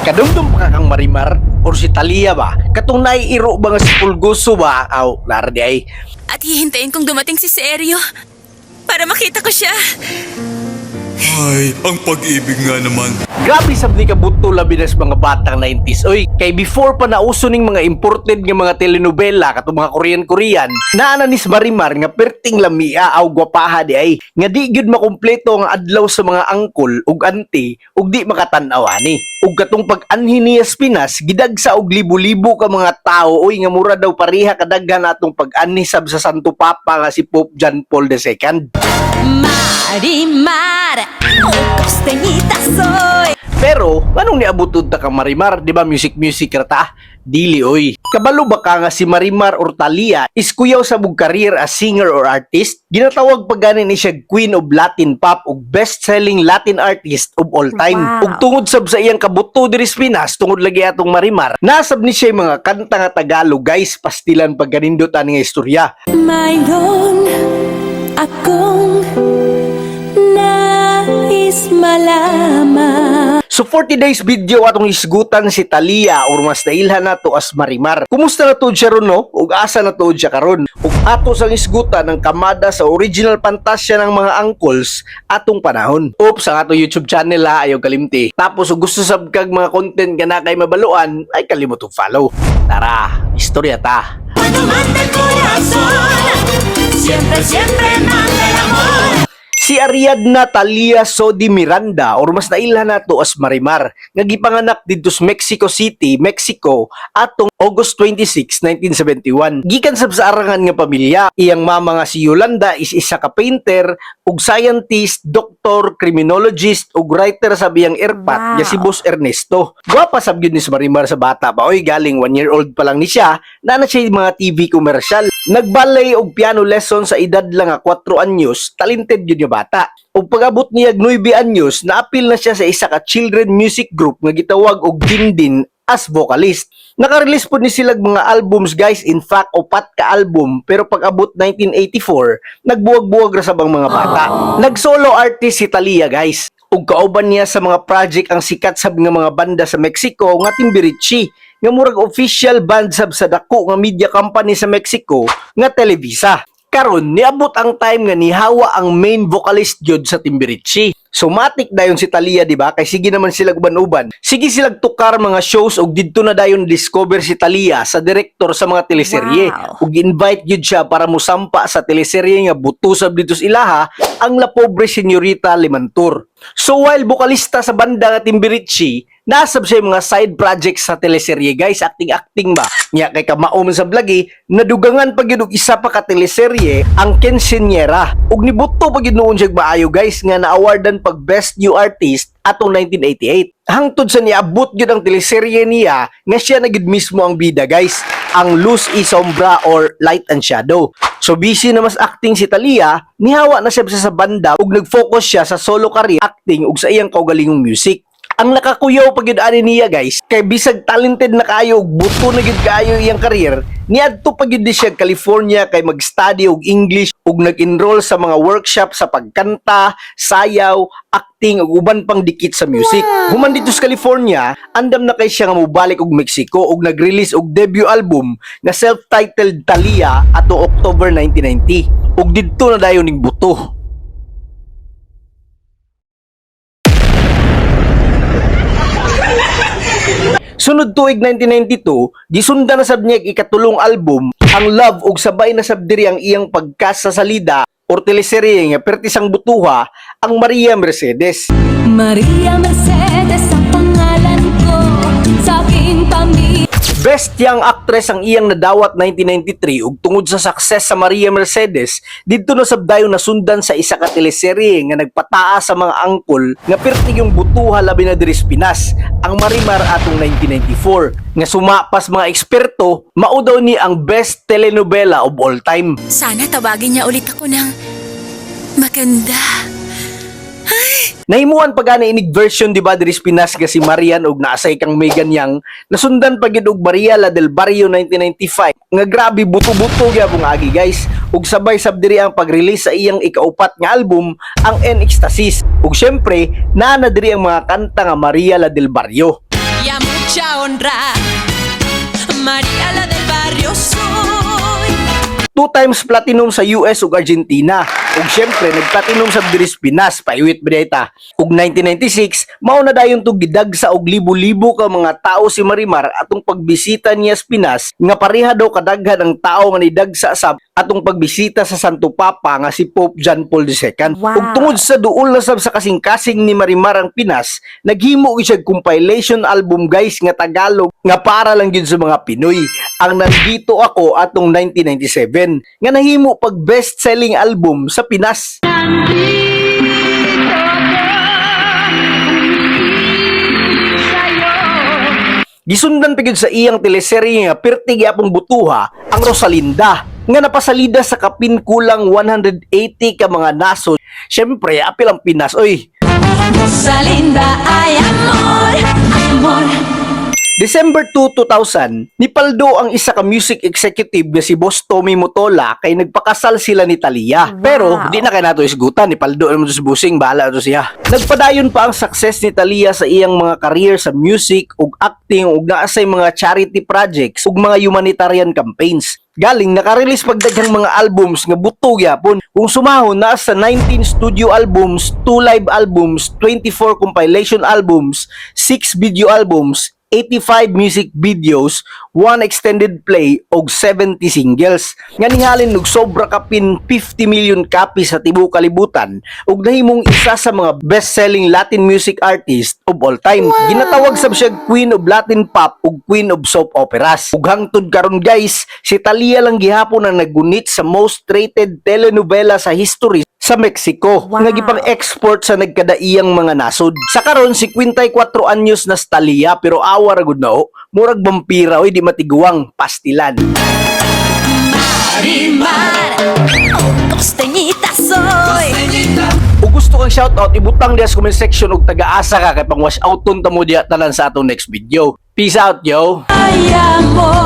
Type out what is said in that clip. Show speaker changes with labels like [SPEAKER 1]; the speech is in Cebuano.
[SPEAKER 1] Kadumdum pa ka kang Marimar or si Talia ba? Katong naiiro ba nga si Pulgoso ba? Aw, lara di ay.
[SPEAKER 2] At hihintayin kong dumating si Sergio para makita ko siya.
[SPEAKER 3] Ay, ang pag-ibig nga naman.
[SPEAKER 1] Grabe sab ni kabuto labi na sa mga batang 90s. Oy, kay before pa nauso ning mga imported nga mga telenovela katong mga Korean-Korean, naa na ni si Marimar nga perting lamia aw gwapaha di ay nga di gyud makumpleto ang adlaw sa mga angkol ug auntie ug di makatan-aw ani. Ug katong pag-anhi niya sa Pinas, gidagsa og libo-libo ka mga tao, oy, nga mura daw pareha kadaghan atong pag-anhi sab sa Santo Papa nga si Pope John Paul II.
[SPEAKER 2] Marimar, oh, costeñita soy.
[SPEAKER 1] Pero, anong niabutod ta kang Marimar? Di ba music music ra ta? Dili oy. Kabalo ba ka nga si Marimar or Thalia is kuyaw sa bug career as singer or artist? Ginatawag pa gani ni siya Queen of Latin Pop ug best-selling Latin artist of all time.
[SPEAKER 2] Wow.
[SPEAKER 1] Ug tungod sab sa iyang kabuto diri sa Pinas, tungod lagi atong Marimar, nasab ni siya yung mga kanta nga Tagalog, guys, pastilan pag ganindot ani nga istorya.
[SPEAKER 2] Mayroon akong nais malaman.
[SPEAKER 1] So 40 days video atong isgutan si Thalia or mas nailhan nato as Marimar. Kumusta na tuod siya ron, no? Ug asa na tuod siya karon? Ug ato sang isgutan ang kamada sa original pantasya ng mga uncles atong panahon. Oops, ang atong YouTube channel ha, ayaw kalimti. Tapos ug gusto sab kag mga content nga na kay mabaluan, ay kalimot og follow. Tara, istorya ta.
[SPEAKER 2] Cuando manda el corazón, siempre, siempre manda el amor.
[SPEAKER 1] Si Ariadna Thalia Sodi Miranda or mas nailhan nato as Marimar nga gipanganak didto sa Mexico City, Mexico atong August 26, 1971. Gikan sab sa arangan nga pamilya, iyang mama nga si Yolanda is isa ka painter ug scientist, doktor, criminologist ug writer sa iyang erpat nga si Boss Ernesto. Gwapa sab gyud ni si Marimar sa bata ba, oy, galing 1 year old pa lang ni siya, naa na siya mga TV commercial. Nagballet og piano lesson sa edad lang nga 4 anyos, talented gyud nga bata. Ug pag-abot niya 9 anyos, naapil na siya sa isa ka children music group nga gitawag og Dindin as vocalist. Naka-release po ni sila mga albums, guys, in fact upat ka album, pero pag abot 1984, nagbuwag-buwag ra sa bang mga bata. Nag-solo artist si Thalia, guys. Ug kauban niya sa mga project ang sikat sab nga mga banda sa Mexico nga Timbiriche nga murag official band sab sa dako nga media company sa Mexico nga Televisa. Karon niabot ang time nga nihawa ang main vocalist gyud sa Timbiriche. So matik dayon si Thalia, di ba? Kay sige naman sila uban-uban. Sige sila tukar mga shows ug didto na dayon discover si Thalia sa direktor sa mga teleserye. Ug invite gyud siya para musampa sa teleserye nga buto sab didto sa ilaha, ang La Pobre Señorita Limantour. So while vokalista sa banda nga Timbiriche, nasab siya yung mga side projects sa teleserye, guys, acting-acting ba. Nya kay kamao man sab lagi, nadugangan pa gyud og isa pa ka teleserye, ang Quinceañera. Ug nibuto pa gyud noon siya maayo, guys, nga na-awardan pag Best New Artist atong 1988. Hangtod sa niabot gyud ang teleserye niya nga siya na gyud mismo ang bida, guys, ang Luz y Sombra or Light and Shadow. So busy na mas acting si Thalia, nihawa na siya sa banda ug nag-focus siya sa solo career acting ug sa iyang kaugalingong music. Ang nakakuyaw pa gyud ani niya, guys, kay bisag talented na kaayo ug buto na gyud kaayo iyang career, niadto pa gyud ni siya California kay mag-study og English ug nag-enroll sa mga workshop sa pagkanta, sayaw, acting ug uban pang dikit sa music. Human didto sa California, andam na kay siya nga mobalik og Mexico ug nag-release og debut album nga self-titled Thalia ato October 1990. Ug didto na dayon ning buto. Sunod tuig 1992, gisundan na sab niya ang ikatulong album, ang Love, ug sabay na sab diri ang iyang pagkas sa salida or teleserye nga pertisang butuha, ang Maria Mercedes.
[SPEAKER 2] Maria Mercedes ang pangalan ko sa aking pamilya.
[SPEAKER 1] Best Young Actress ang iyang nadawat 1993 ug tungod sa success sa Maria Mercedes, didto na sab dayon nasundan sa isa ka teleserye nga nagpataas sa mga angkol nga perti yung butuha labi na diri sa Pinas, ang Marimar atong 1994 nga sumapas mga eksperto, mao daw ni ang best telenovela of all time.
[SPEAKER 2] Sana tawagin niya ulit ako ng maganda.
[SPEAKER 1] Nahimuan pa gani inig version, di ba, diri sa Pinas nga si Marian og naasay kang Megan Young, nasundan pa gyud og Maria la del Barrio 1995 nga grabe buto-buto gyapon agi, guys, ug sabay sab diri ang pag-release sa iyang ikaupat nga album, ang En Éxtasis, ug syempre naa na diri ang mga kanta nga Maria la del Barrio.
[SPEAKER 2] Ya. Mucha honra. María la del barrio soy.
[SPEAKER 1] Two times platinum sa US ug Argentina. Ug syempre nagplatinum sa diri sa Pinas, paiwit ba ta. Ug 1996, mao na dayon to gidagsa og libo-libo ka mga tao si Marimar atong pagbisita niya sa Pinas, nga pareha daw kadaghan ang tao nga nidagsa sa atong pagbisita sa Santo Papa nga si Pope John Paul II. Ug tungod sa duol na sab sa kasing-kasing ni Marimar ang Pinas, naghimo gyud siya compilation album, guys, nga Tagalog nga para lang gyud sa mga Pinoy. Ang Nandito Ako atong 1997 nga nahimo pag best-selling album sa Pinas.
[SPEAKER 2] Nandito ako, umiibig sa'yo.
[SPEAKER 1] Gisundan pa gyud sa iyang teleserye nga pirti gyapong butuha, ang Rosalinda, nga napasalida sa kapin kulang 180 ka mga nasod. Syempre, apil ang Pinas, oy.
[SPEAKER 2] Rosalinda, ay amor, amor.
[SPEAKER 1] December 2, 2000, nipaldo ang isa ka music executive nga si Boss Tommy Motola kay nagpakasal sila ni Thalia. Pero di na kay nato isgutan, nipaldo naman to si Busing, bahala to siya. Nagpadayon pa ang success ni Thalia sa iyang mga career sa music ug acting ug naa say mga charity projects ug mga humanitarian campaigns. Galing naka-release pagdaghang mga albums nga buto gyapon. Kung sumahon, naa sa 19 studio albums, 2 live albums, 24 compilation albums, 6 video albums, 85 music videos, 1 extended play og 70 singles. Nga nihalin og sobra kapin 50 million copies sa tibuok kalibutan ug nahimong isa sa mga best-selling Latin music artist of all time. Ginatawag sab siya Queen of Latin Pop ug Queen of Soap Operas. Ug hangtod karon, guys, si Thalia lang gihapon ang naggunit sa most rated telenovela sa history sa Mexico nga gipang-export sa nagkadaiyang mga nasod. Sa karon, 54 anyos na si Thalia, pero awa ra gud na o, murag vampira oy, di matiguang, pastilan.
[SPEAKER 2] Marimar, oh, costeñita soy.
[SPEAKER 1] Kung gusto kang shoutout, ibutang diya sa comment section og taga-asa ka kay pang wash outon ta mo diya tanan sa atong next video. Peace out, yo!
[SPEAKER 2] Ay, amor.